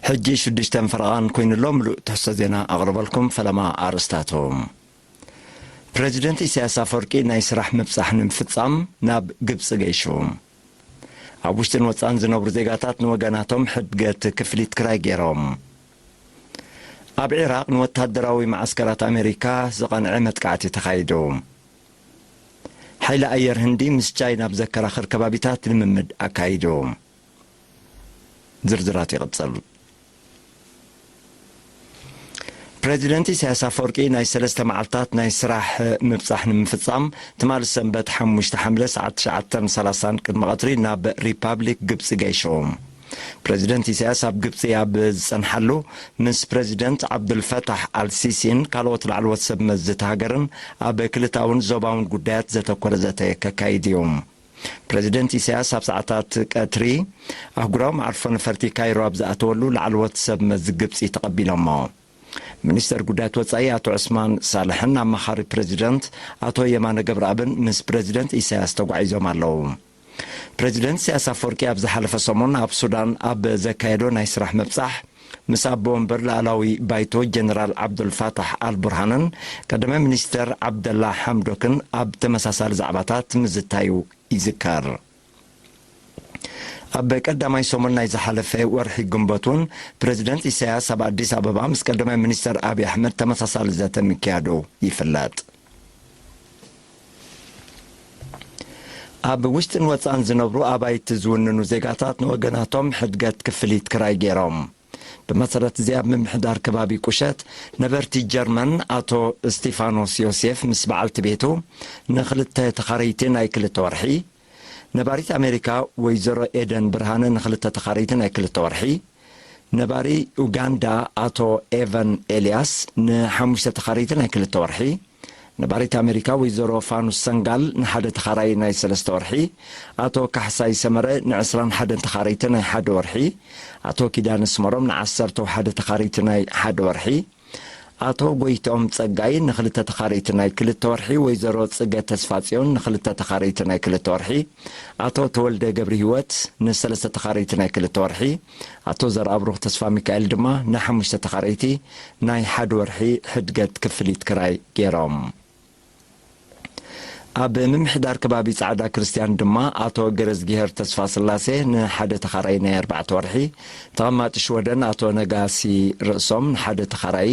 ሕጂ ሽዱሽተን ፈረቓን ኮይኑ ኣሎ። ምሉእ ትሕዝቶ ዜና ኣቕርበልኩም። ፈለማ ኣርእስታቱ። ፕረዚደንት ኢሳያስ ኣፈወርቂ ናይ ስራሕ ምብጻሕ ንምፍጻም ናብ ግብጺ ገይሹ። ኣብ ውሽጥን ወጻእን ዝነብሩ ዜጋታት ንወገናቶም ሕድገት ክፍሊት ክራይ ገይሮም። ኣብ ዒራቕ ንወታደራዊ መዓስከራት ኣሜሪካ ዝቐንዐ መጥቃዕቲ ተኻይዱ። ሓይሊ ኣየር ህንዲ ምስ ቻይና ኣብ ዘከራኽር ከባቢታት ልምምድ ኣካይዱ። ዝርዝራት ይቕጽል። ፕረዚደንት ኢሳያስ ኣፈወርቂ ናይ ሰለስተ መዓልታት ናይ ስራሕ ምብጻሕ ንምፍጻም ትማሊ ሰንበት ሓሙሽተ ሓምለ ሰዓት ትሽዓተን ሰላሳን ቅድሚ ቀትሪ ናብ ሪፓብሊክ ግብጺ ገይሹ። ፕረዚደንት ኢሳያስ ኣብ ግብጺ ኣብ ዝጸንሓሉ ምስ ፕረዚደንት ዓብዱልፈታሕ ኣልሲሲን ካልኦት ላዕለዎት ሰብ መዚ እታ ሃገርን ኣብ ክልታውን ዞባውን ጉዳያት ዘተኮረ ዘተ ከካይድ እዩ። ፕረዚደንት ኢሳያስ ኣብ ሰዓታት ቀትሪ ኣህጉራዊ መዓርፎ ነፈርቲ ካይሮ ኣብ ዝኣተወሉ ላዕለዎት ሰብ መዚ ግብጺ ተቐቢሎሞ። ሚኒስተር ጉዳያት ወጻኢ ኣቶ ዑስማን ሳልሕን ኣማኻሪ ፕረዚደንት ኣቶ የማነ ገብረኣብን ምስ ፕረዚደንት ኢሳያስ ተጓዒዞም ኣለዉ። ፕረዚደንት ኢሳያስ ኣፈወርቂ ኣብ ዝሓለፈ ሰሙን ኣብ ሱዳን ኣብ ዘካየዶ ናይ ስራሕ ምብጻሕ ምስ ኣቦ ወንበር ላዕላዊ ባይቶ ጀነራል ዓብዱልፋታሕ ኣልቡርሃንን ቀዳማይ ሚኒስተር ዓብደላ ሓምዶክን ኣብ ተመሳሳሊ ዛዕባታት ምዝታዩ ይዝከር። ኣብ ቀዳማይ ሰሙን ናይ ዝሓለፈ ወርሒ ግንቦት እውን ፕረዚደንት ኢሳያስ ኣብ ኣዲስ ኣበባ ምስ ቀዳማይ ሚኒስተር ኣብይ ኣሕመድ ተመሳሳሊ ዘተ ምክያዱ ይፍለጥ። ኣብ ውሽጥን ወጻእን ዝነብሩ ኣባይቲ ዝውንኑ ዜጋታት ንወገናቶም ሕድገት ክፍሊት ክራይ ገይሮም። ብመሰረት እዚ ኣብ ምምሕዳር ከባቢ ቁሸት ነበርቲ ጀርመን ኣቶ እስቲፋኖስ ዮሴፍ ምስ በዓልቲ ቤቱ ንክልተ ተኻረይቲ ናይ ክልተ ወርሒ፣ ነባሪት ኣሜሪካ ወይዘሮ ኤደን ብርሃነ ንክልተ ተኻረይቲ ናይ ክልተ ወርሒ፣ ነባሪ ኡጋንዳ ኣቶ ኤቨን ኤልያስ ንሓሙሽተ ተኻረይቲ ናይ ክልተ ወርሒ፣ ነባሪት ኣሜሪካ ወይዘሮ ፋኑስ ሰንጋል ንሓደ ተኻራይ ናይ ሰለስተ ወርሒ፣ ኣቶ ካሕሳይ ሰመረ ንዕስራን ሓደን ተኻረይቲ ናይ ሓደ ወርሒ፣ ኣቶ ኪዳነ ስመሮም ንዓሰርተ ሓደ ተኻረይቲ ናይ ሓደ ወርሒ፣ ኣቶ ጎይትኦም ጸጋይ ንኽልተ ተኻረይቲ ናይ ክልተ ወርሒ፣ ወይዘሮ ጽገ ተስፋጽዮን ንኽልተ ተኻረይቲ ናይ ክልተ ወርሒ፣ ኣቶ ተወልደ ገብረ ህይወት ንሰለስተ ተኻረይቲ ናይ ክልተ ወርሒ፣ ኣቶ ዘርኣብሩኽ ተስፋ ሚካኤል ድማ ንሓሙሽተ ተኻረይቲ ናይ ሓደ ወርሒ ሕድገት ክፍሊት ክራይ ገይሮም። ኣብ ምምሕዳር ከባቢ ጻዕዳ ክርስቲያን ድማ ኣቶ ገረዝጊሄር ተስፋ ስላሴ ንሓደ ተኻራይ ናይ ኣርባዕተ ወርሒ፣ ተቐማጢ ሽወደን ኣቶ ነጋሲ ርእሶም ንሓደ ተኻራይ፣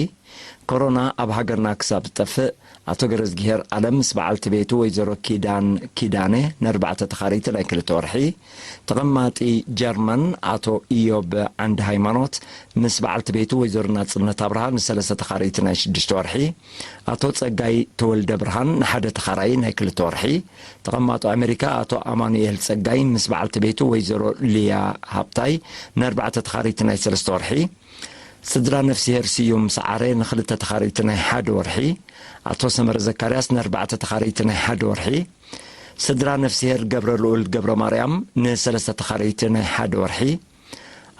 ኮሮና ኣብ ሃገርና ክሳብ ዝጠፍእ፣ ኣቶ ገረዝጊሄር ኣለም ምስ በዓልቲ ቤቱ ወይዘሮ ኪዳን ኪዳነ ንኣርባዕተ ተኻረይቲ ናይ ክልተ ወርሒ፣ ተቐማጢ ጀርመን ኣቶ ኢዮብ ዓንዲ ሃይማኖት ምስ በዓልቲ ቤቱ ወይዘሮ ናጽነት ኣብርሃ ንሰለስተ ተኻረይቲ ናይ ሽዱሽተ ወርሒ፣ ኣቶ ጸጋይ ተወልደ ብርሃን ንሓደ ተኻራዪ ናይ ክልተ ወርሒ፣ ተቐማጦ ኣሜሪካ ኣቶ ኣማኑኤል ጸጋይ ምስ በዓልቲ ቤቱ ወይዘሮ ሊያ ሃብታይ ንኣርባዕተ ተኻረይቲ ናይ ሰለስተ ወርሒ፣ ስድራ ነፍስሄር ስዩም ሰዓረ ንኽልተ ተኻረይቲ ናይ ሓደ ወርሒ፣ ኣቶ ሰመረ ዘካርያስ ንኣርባዕተ ተኻረይቲ ናይ ሓደ ወርሒ፣ ስድራ ነፍስሄር ገብረ ልኡል ገብረ ማርያም ንሰለስተ ተኻረይቲ ናይ ሓደ ወርሒ፣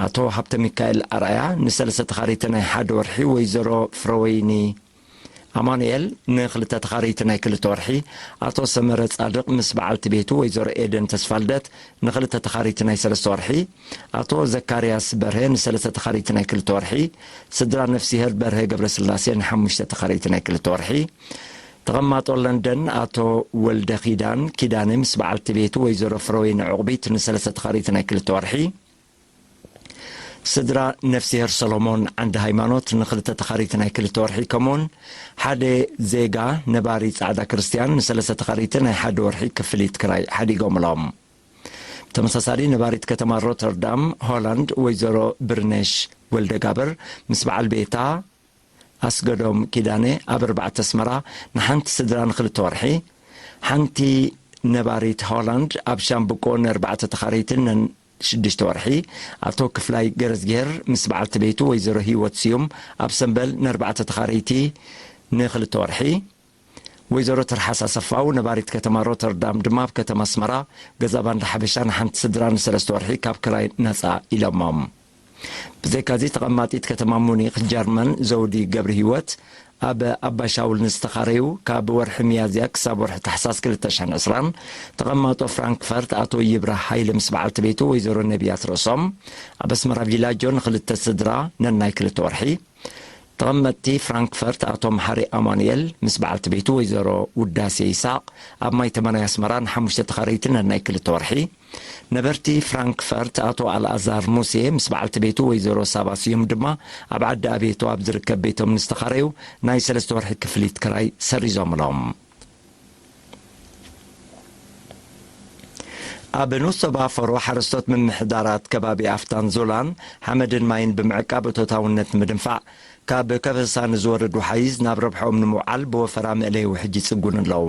ኣቶ ሃብተ ሚካኤል ኣርኣያ ንሰለስተ ተኻረይቲ ናይ ሓደ ወርሒ፣ ወይዘሮ ፍረወይኒ ኣማኑኤል ንኽልተ ተኻረይቲ ናይ ክልተ ወርሒ፣ ኣቶ ሰመረ ጻድቕ ምስ በዓልቲ ቤቱ ወይዘሮ ኤደን ተስፋልደት ንኽልተ ተኻረይቲ ናይ ሰለስተ ወርሒ፣ ኣቶ ዘካርያስ በርሀ ንሰለስተ ተኻረይቲ ናይ ክልተ ወርሒ፣ ስድራ ነፍስሄር በርሀ ገብረስላሴ ንሓሙሽተ ተኻረይቲ ናይ ክልተ ወርሒ፣ ተቐማጦ ለንደን ኣቶ ወልደ ኪዳን ኪዳነ ምስ በዓልቲ ቤቱ ወይዘሮ ፍረወይኒ ዕቑቢት ንሰለስተ ተኻረይቲ ናይ ክልተ ወርሒ፣ ስድራ ነፍስሄር ሰሎሞን ዓንዲ ሃይማኖት ንኽልተ ተኻረይቲ ናይ ክልተ ወርሒ፣ ከምኡውን ሓደ ዜጋ ነባሪ ጻዕዳ ክርስትያን ንሰለስተ ተኻረይቲ ናይ ሓደ ወርሒ ክፍሊት ክራይ ሓዲጎምሎም። ብተመሳሳሊ ነባሪት ከተማ ሮተርዳም ሆላንድ ወይዘሮ ብርነሽ ወልደጋብር ምስ በዓል ቤታ ኣስገዶም ኪዳነ ኣብ ኣርባዕተ ኣስመራ ንሓንቲ ስድራ ንኽልተ ወርሒ፣ ሓንቲ ነባሪት ሆላንድ ኣብ ሻምብቆ ንኣርባዕተ ተኻረይትን ን ሽዱሽተ ወርሒ፣ ኣቶ ክፍላይ ገረዝግሄር ምስ በዓልቲ ቤቱ ወይዘሮ ህይወት ስዩም ኣብ ሰምበል ንኣርባዕተ ተኻረይቲ ንኽልተ ወርሒ፣ ወይዘሮ ትርሓስ ኣሰፋው ነባሪት ከተማ ሮተርዳም ድማ ኣብ ከተማ ኣስመራ ገዛ ባንዳ ሓበሻ ንሓንቲ ስድራ ንሰለስተ ወርሒ ካብ ክራይ ነጻ ኢሎሞም። ብዘይካዚ ተቐማጢት ከተማ ሙኒኽ ጀርመን ዘውዲ ገብረ ህይወት ኣብ ኣባሻውል ንዝተኻረዩ፣ ካብ ወርሒ ሚያዝያ ክሳብ ወርሒ ታሕሳስ ክልተ ሽሕን ዕስራን፣ ተቐማጦ ፍራንክፈርት ኣቶ ይብራህ ሃይለ ምስ በዓልቲ ቤቱ ወይዘሮ ነቢያት ርእሶም፣ ኣብ ኣስመራ ቪላጆ ንኽልተ ስድራ ነናይ ክልተ ወርሒ፣ ተቐመጥቲ ፍራንክፈርት ኣቶ መሓሪ ኣማኑኤል ምስ በዓልቲ ቤቱ ወይዘሮ ውዳሴ ይስሐቕ ኣብ ማይ ተመናይ ኣስመራ ንሓሙሽተ ተኻረይቲ ነናይ ክልተ ወርሒ፣ ነበርቲ ፍራንክፈርት ኣቶ ኣልኣዛር ሙሴ ምስ በዓልቲ ቤቱ ወይዘሮ ሳባ ስዩም ድማ ኣብ ዓዲ ኣቤቶ ኣብ ዝርከብ ቤቶም ንዝተኻረዩ ናይ ሰለስተ ወርሒ ክፍሊት ክራይ ሰሪዞምሎም። ኣብ ንኡስ ዞባ ፈሮ ሓረስቶት ምምሕዳራት ከባቢ ኣፍታን ዞላን ሓመድን ማይን ብምዕቃብ እቶታውነት ንምድንፋዕ ካብ ከበሳ ንዝወርድ ወሓይዝ ናብ ረብሓኦም ንምውዓል ብወፈራ መእለይ ውሕጅ ይጽጉኑ ኣለዉ።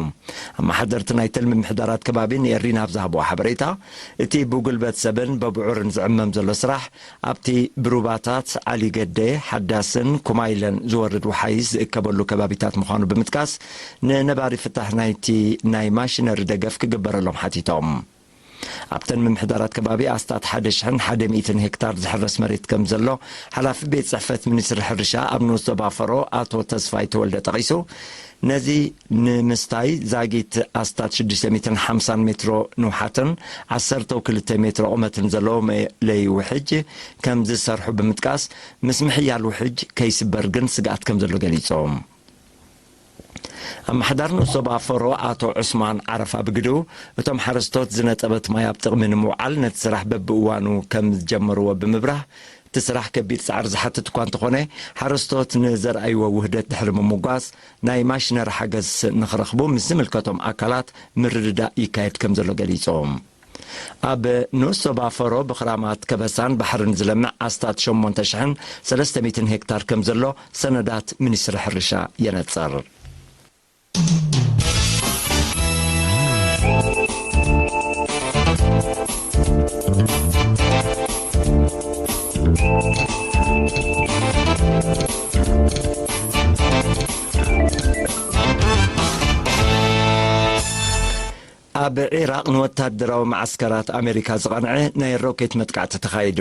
ኣመሓደርቲ ናይተን ምምሕዳራት ከባቢ ንኤሪና ኣብ ዝሃብዎ ሓበሬታ፣ እቲ ብጉልበት ሰብን በብዑርን ዝዕመም ዘሎ ስራሕ ኣብቲ ብሩባታት ዓሊ ገደ፣ ሓዳስን ኩማይለን ዝወርድ ወሓይዝ ዝእከበሉ ከባቢታት ምዃኑ ብምጥቃስ፣ ንነባሪ ፍታሕ ናይቲ ናይ ማሽነሪ ደገፍ ክግበረሎም ሓቲቶም። ኣብተን ምምሕዳራት ከባቢ ኣስታት ሓደ ሽሕን ሓደ ሚእትን ሄክታር ዝሕረስ መሬት ከም ዘሎ ሓላፊ ቤት ጽሕፈት ሚኒስትሪ ሕርሻ ኣብ ንኡስ ዞባ ፈሮ ኣቶ ተስፋይ ተወልደ ጠቒሱ፣ ነዚ ንምስታይ ዛጊት ኣስታት ሽዱሽተ ሚእትን ሓምሳን ሜትሮ ንውሓትን ዓሰርተ ክልተ ሜትሮ ቁመትን ዘለዎ መእለዪ ውሕጅ ከም ዝሰርሑ ብምጥቃስ፣ ምስ ምሕያል ውሕጅ ከይስበር ግን ስግኣት ከም ዘሎ ገሊጾም። ኣመሓዳሪ ንኡስ ዞባ ፈሮ ኣቶ ዑስማን ዓረፋ ብግድኡ፣ እቶም ሓረስቶት ዝነጠበት ማይ ኣብ ጥቕሚ ንምውዓል ነቲ ስራሕ በብእዋኑ ከም ዝጀመርዎ ብምብራህ፣ እቲ ስራሕ ከቢድ ጻዕሪ ዝሓትት እኳ እንተኾነ፣ ሓረስቶት ንዘርኣይዎ ውህደት ድሕሪ ምምጓስ፣ ናይ ማሽነሪ ሓገዝ ንኽረኽቡ ምስ ዝምልከቶም ኣካላት ምርድዳእ ይካየድ ከም ዘሎ ገሊጾም። ኣብ ንኡስ ዞባ ፈሮ ብኽራማት ከበሳን ባሕርን ዝለምዕ ኣስታት ሸሞንተ ሽሕን ሰለስተ ሚእትን ሄክታር ከም ዘሎ ሰነዳት ሚኒስትሪ ሕርሻ የነጽር። ኣብ ዒራቕ ንወታደራዊ መዓስከራት ኣሜሪካ ዝቐንዐ ናይ ሮኬት መጥቃዕቲ ተኻይዱ።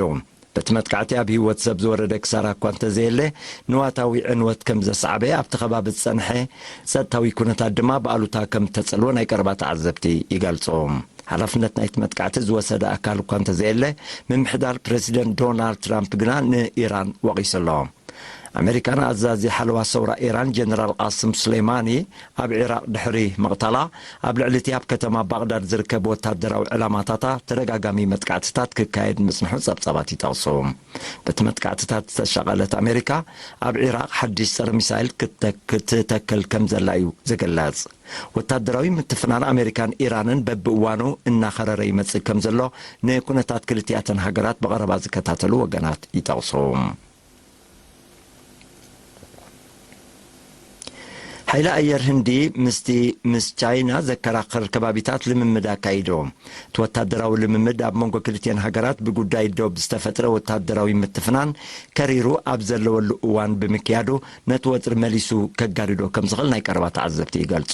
በቲ መጥቃዕቲ ኣብ ህይወት ሰብ ዝወረደ ክሳራ እኳ እንተዘየለ፣ ንዋታዊ ዕንወት ከም ዘስዓበ ኣብቲ ከባቢ ዝጸንሐ ጸጥታዊ ኩነታት ድማ ብኣሉታ ከም እተጸልወ ናይ ቀረባ ተዓዘብቲ ይገልጹ። ሓላፍነት ናይቲ መጥቃዕቲ ዝወሰደ ኣካል እኳ እንተዘየለ፣ ምምሕዳር ፕረሲደንት ዶናልድ ትራምፕ ግና ንኢራን ወቒሱ ኣሎ። ኣሜሪካን ኣዛዚ ሓለዋ ሰውራ ኢራን ጀነራል ቃስም ሱሌማኒ ኣብ ዒራቕ ድሕሪ ምቕታላ፣ ኣብ ልዕሊ እቲ ኣብ ከተማ ባቕዳድ ዝርከብ ወታደራዊ ዕላማታታ ተደጋጋሚ መጥቃዕትታት ክካየድ ምጽንሑ ጸብጻባት ይጠቕሱ። በቲ መጥቃዕትታት ዝተሻቐለት ኣሜሪካ፣ ኣብ ዒራቕ ሓድሽ ጸረ ሚሳይል ክተ-፣ ክትተክል ከም ዘላ እዩ ዝግለጽ። ወታደራዊ ምትፍናን ኣሜሪካን ኢራንን በብእዋኑ እናኸረረ ይመጽእ ከም ዘሎ ንኩነታት ክልቲኣተን ሃገራት ብቐረባ ዝከታተሉ ወገናት ይጠቕሱ። ሓይሊ ኣየር ህንዲ ምስቲ ምስ ቻይና ዘከራኽር ከባቢታት ልምምድ ኣካይዱ። እቲ ወታደራዊ ልምምድ ኣብ መንጎ ክልቲአን ሃገራት ብጉዳይ ዶብ ዝተፈጥረ ወታደራዊ ምትፍናን ከሪሩ ኣብ ዘለወሉ እዋን ብምክያዱ፣ ነቲ ወጥሪ መሊሱ ከጋድዶ ከም ዝኽእል ናይ ቀረባ ተዓዘብቲ ይገልጹ።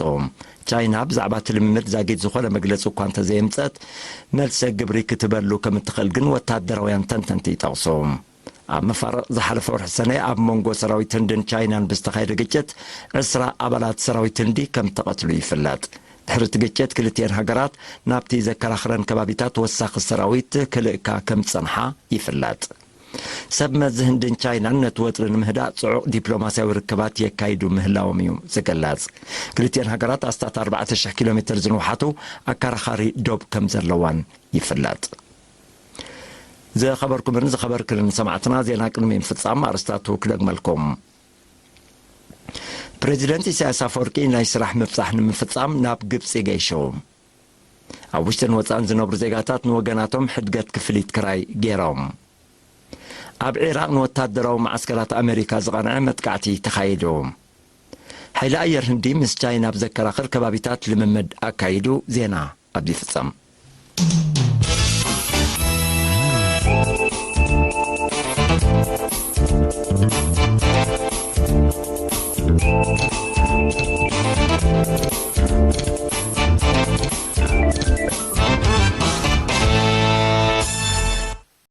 ቻይና ብዛዕባ እቲ ልምምድ ዛጊት ዝኾነ መግለጺ እኳ እንተዘየምጸት፣ መልሰ ግብሪ ክትበሉ ከም እትኽእል ግን ወታደራውያን ተንተንቲ ይጠቕሱ። ኣብ መፋርቕ ዝሓለፈ ወርሒ ሰነ ኣብ መንጎ ሰራዊት ህንድን ቻይናን ብዝተኻየደ ግጭት፣ ዕስራ ኣባላት ሰራዊት ህንዲ ከም እተቐትሉ ይፍለጥ። ድሕሪ እቲ ግጭት፣ ክልቲኤን ሃገራት ናብቲ ዘከራኽረን ከባቢታት ወሳኺ ሰራዊት ክልእካ ከም ዝጸንሓ ይፍለጥ። ሰብ መዚ ህንድን ቻይናን ነቲ ወጥሪ ንምህዳእ ጽዑቕ ዲፕሎማስያዊ ርክባት የካይዱ ምህላዎም እዩ ዝግለጽ። ክልቲኤን ሃገራት ኣስታት ኣርባዕተ ሽሕ ኪሎ ሜትር ዝንውሓቱ ኣከራኻሪ ዶብ ከም ዘለዋን ይፍለጥ። ዝኸበርኩምን ዝኸበርክንን ሰማዕትና፣ ዜና ቅድሚ ምፍጻም ኣርስታቱ ክደግመልኩም። ፕሬዚደንት ኢሳያስ ኣፈወርቂ ናይ ስራሕ ምብጻሕ ንምፍጻም ናብ ግብጺ ገይሹ። ኣብ ውሽጥን ወጻእን ዝነብሩ ዜጋታት ንወገናቶም ሕድገት ክፍሊት ክራይ ገይሮም። ኣብ ዒራቕ ንወታደራዊ መዓስከራት ኣሜሪካ ዝቐንዐ መጥቃዕቲ ተኻይዱ። ሓይሊ ኣየር ህንዲ ምስ ቻይና ኣብ ዘከራኽር ከባቢታት ልምምድ ኣካይዱ። ዜና ኣብዚ ይፍጸም።